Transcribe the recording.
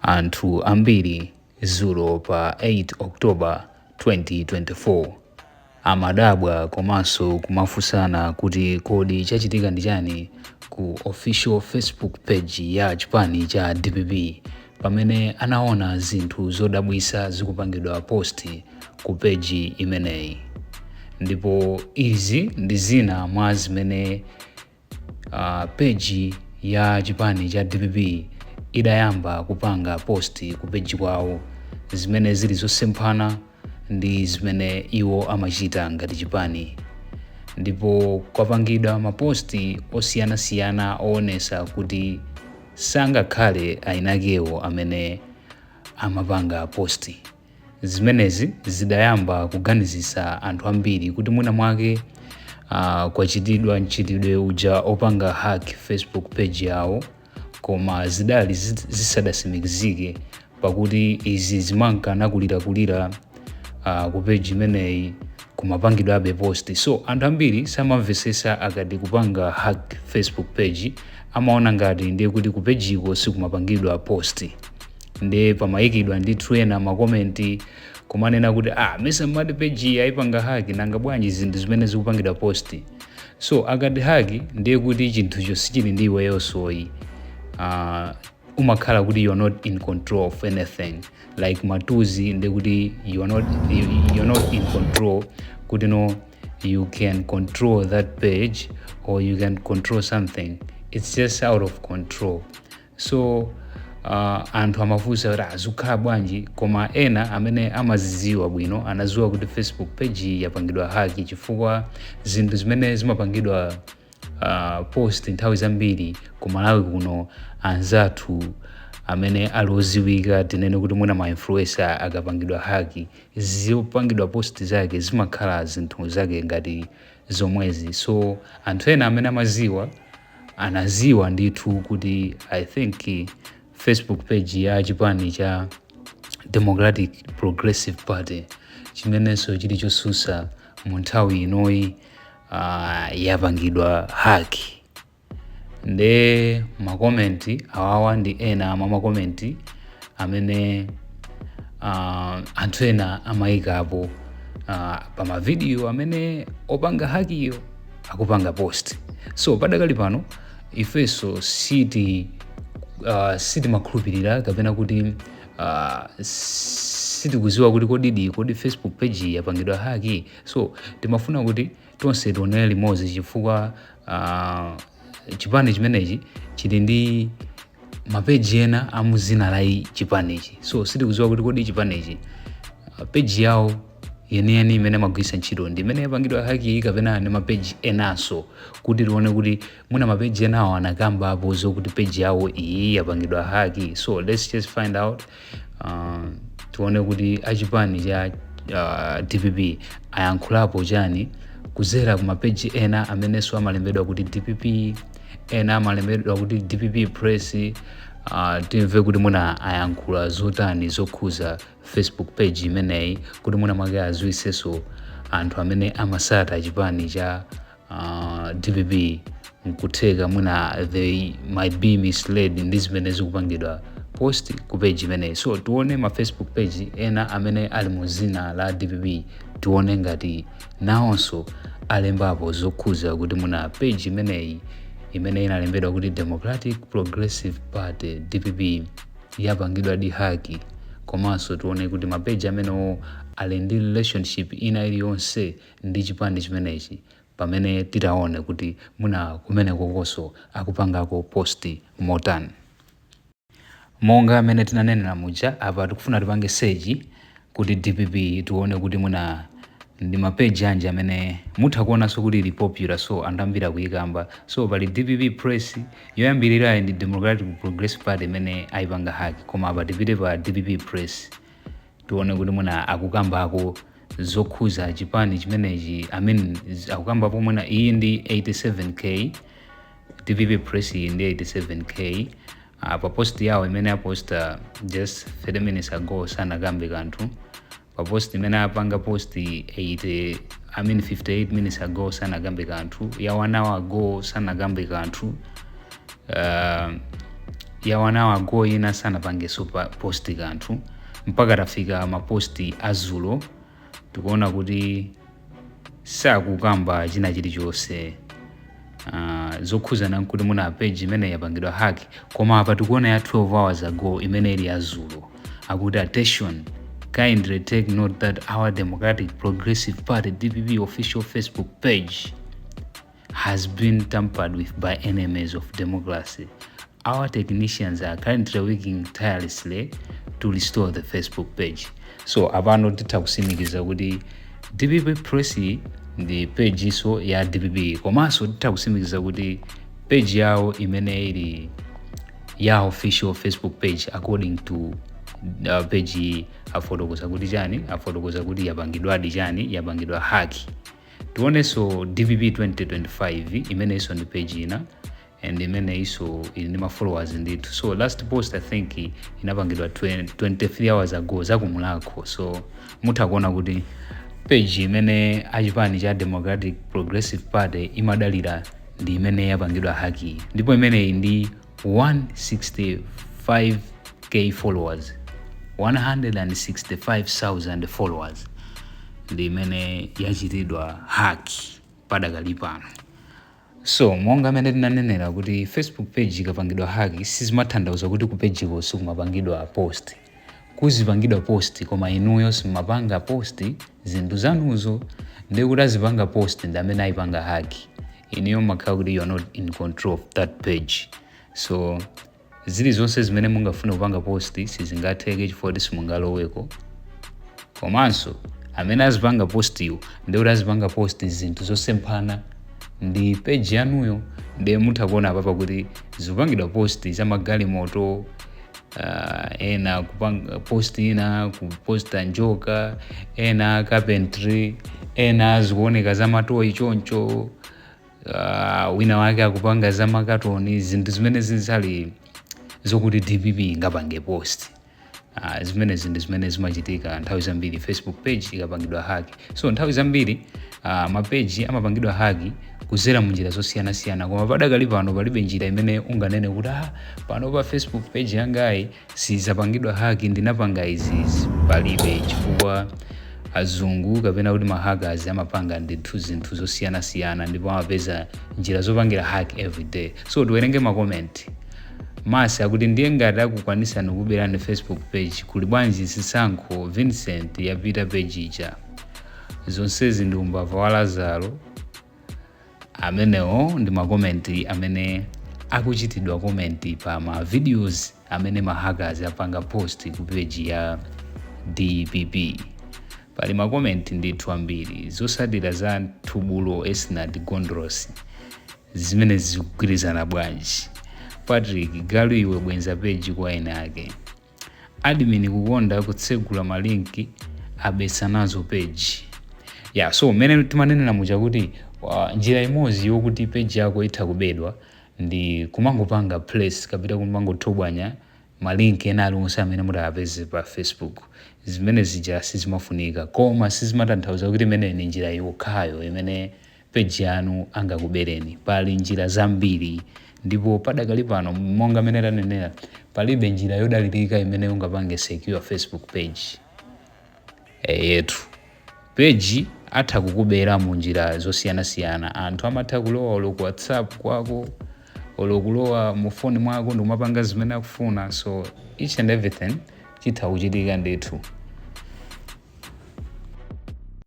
Anthu ambiri dzulo pa 8 October 2024 amadabwa komanso kumafunsana kuti kodi chachitika ndi chani ku official Facebook page ya chipani cha DPP, pamene anaona zinthu zodabwisa zikupangidwa post ku page imeneyi. Ndipo izi ndi zina mwa zimene page ya chipani cha DPP idayamba kupanga post ku page kwawo, zimene zili zosemphana ndi zimene iwo amachita ngati chipani. Ndipo kwapangidwa ma post osiyanasiyana oonesa kuti sangakhale ainakewo amene amapanga post zimenezi. Zidayamba kuganizisa anthu ambiri kuti mwina mwake kwachitidwa mchitidwe uja opanga hack Facebook page yawo, koma zidali zisadasimikizike, pakuti izi zimanka nakulirakulira ku page imeneyi kumapangidwabe post. So anthu ambiri samamvesesa akati kupanga hack Facebook page, amaona ngati ndiye kuti ku page iko sikumapangidwa post. Ndiye pamayikidwa ndithu ena ma comment kumanena kuti, "Ah, mesa mmati page ayipanga hack? Nanga bwanji zinthu zimene zikupangidwa post?" So akati hack, ndiye kuti chinthucho sichili ndi iweyonsoyi. Umakhala kuti you are not in control of anything, like matuzi, ndiye kuti you are not in control, kuti no, you can control that page or you can control something. It's just out of control. So anthu amafunsa kuti azikhala bwanji, koma ena amene amazidziwa bwino anadziwa kuti Facebook page yapangidwa hack, chifukwa zinthu zimene zimapangidwa post nthawi zambiri ku Malawi kuno, anzathu amene ali oziwika, tinene kuti mwina ma influencer, akapangidwa hack, zopangidwa post zake zimakhala zinthu zake ngati zomwezi. So anthu ena amene amaziwa anaziwa ndithu kuti I think Facebook page ya chipani cha Democratic Progressive Party, chimenenso chili chosusa mu nthawi inoyi, yapangidwa hack. Nde ma comment awawa ndi ena mwa ma comment amene anthu ena amayikapo pa mavidiyo amene opanga hack iyo akupanga post. So padakali pano ifenso sitimakhulupirira kapena kuti sitikuziwa kuti kodidi kodi Facebook page yapangidwa hack. So timafuna kuti tonse tionere limodzi, chifukwa chipani chimenechi chili ndi ma page ena amuzina la chipanichi. So sitikuziwa kuti kodi chipanichi, page yawo yeniyeni imene amagwiritsa ntchito ndi imene yapangidwa hack kapena ndi ma page enanso, kuti tione kuti mwina ma page enawo anakambapo zokuti page yawo iyi yapangidwa hack. So let's just find out, tione kuti achipani cha DPP ayankhulapo chani kuzera ku ma page ena amenenso amalembedwa kuti DPP, ena amalembedwa kuti DPP Press. Timve kuti mwina ayankhula zotani zokhuza Facebook page imeneyi, kuti mwina mwake aziwisenso anthu amene amasata chipani cha DPP. Nkutheka mwina they might be misled ndi zimene zikupangidwa post ku page imeneyi. So tione ma Facebook page ena amene ali mu zina la DPP, tione ngati nawonso alembapo zokhuza kuti muna page imeneyi imene inalembedwa kuti Democratic Progressive Party, DPP, yapangidwa di hack. Komanso tione kuti ma page amenewo ali ndi relationship ina iliyonse ndi chipani chimenechi, pamene titaone kuti muna kumenekokonso akupangako post motani. Monga amene tinanenera muja, apa tikufuna tipange search kuti DPP, tione kuti muna ndi ma page anji amene mutha kuonanso kuti ili popular, so anthu ambiri akuyikamba. So pali DPP Press. Yoyambirirayi ndi Democratic Progressive Party imene ayipanga hack, koma apa tipite pa DPP Press, tione kuti mwina akukambako zokhuza chipani chimenechi. I mean, akukambapo mwina. Iyi ndi 87K, DPP Press iyi ndi 87K. Pa post yawo imene aposta just 30 minutes ago sanakambe kanthu. Pa post imene apanga post 80, I mean 58 minutes ago, sanakambe kanthu. Ya 1 hour ago sanakambe kanthu. Ya 1 hour ago ina sanapangenso pa post kanthu mpaka tafika ma post azulo. Tikuona kuti sakukamba china chilichonse zokhuzana nkuti muna page imene yapangidwa hack. Koma apa tikuona ya 12 hours ago imene ili yazulo, akuti, "Attention, kindly take note that our Democratic Progressive Party, DPP, official Facebook page has been tampered with by enemies of democracy. Our technicians are currently working tirelessly to restore the Facebook page." So apano titha kusimikiza kuti DPP Press ndi page iso ya DPP, komanso titha kusimikiza kuti page yawo imene ili ya official Facebook page, according to page iyi, afotokoza kuti chani? Afotokoza kuti yapangidwadi chani? Yapangidwa hack. Tionenso DPP 2025, imeneyinso ndi page ina and imeneyinso ili ndi ma followers ndithu. So last post, I think, inapangidwa 20, 23 hours ago, zakumulakho. So mutha kuona kuti page imene achipani cha Democratic Progressive Party imadalira ndi imene yapangidwa hack, ndipo imeneyi ndi 165K followers, 165,000 followers, ndi imene yachitidwa hack padakali pano. So monga amene tinanenera kuti Facebook page ikapangidwa hack, sizimatanthauza kuti ku page ko sikumapangidwa post. Kuzipangidwa post, koma inuyo simumapanga post zinthu zanuzo. Ndi kuti azipanga post ndi amene ayipanga hack, inuyo makhala kuti you are not in control of that page. So zilizonse zimene mungafune kupanga post sizingatheke chifukwa kuti simungaloweko. Komanso amene azipanga post iwo, ndi kuti azipanga post zinthu zosemphana ndi page yanuyo. Ndiye mutha kuona apapa kuti zikupangidwa post za magalimoto, ena kupanga post, ina kuposta njoka, ena carpentry, ena zikuoneka za ma toy choncho, wina wake akupanga za makatoni, zinthu zimene zizali zokuti DPP ingapange post. Zimene ndi zimene zimachitika nthawi zambiri Facebook page ikapangidwa hack. So nthawi zambiri ma page amapangidwa hack kuzera munjira zosiyanasiyana, koma padakali pano palibe njira imene unganene kuti, "Ah, pano pa Facebook page yangayi sizapangidwa hack, ndinapanga izizi." Palibe, chifukwa azungu kapena kuti ma hackers amapanga ndithu zinthu zosiyanasiyana ndipo amapeza njira zopangira hack every day. So tiwerenge ma comment. Masi akuti, "Ndiye ngati akukwanisani kuberani Facebook page, kuli bwanji zisankho Vincent yapita page ija? Zonsezi ndi umbava wa Lazaro." Amenewo ndi ma comment amene akuchitidwa comment pa ma videos amene ma hackers apanga post ku page ya DPP. Pali ma comment ndithu ambiri. "Zotsatira za Thubulo Esnat Gondros zimene zikugwirizana bwanji?" Patrick, "Galu iwe, bwenza page kwa ena ake." "Admin kukonda kutsegula ma link, abetsa nazo page." Ya, so mmene timanenera muja kuti njira imodzi yokuti page yako itha kubedwa ndi kumangopanga press kapita kumangothobwanya ma link ena aliwonse amene mutapeze pa Facebook. Zimene zija sizimafunika, koma sizimatanthauza kuti imene ni njira yokhayo imene page yanu angakubereni. Pali njira zambiri, ndipo padakali pano, monga mmene tanenera, palibe njira yodalirika imene ungapange secure Facebook page yetu. Page atha kukubera mu njira zosiyanasiyana. Anthu amatha kulowa olo ku WhatsApp kwako, olo kulowa mu foni mwako ndikumapanga zimene akufuna. So each and everything chitha kuchitika ndithu.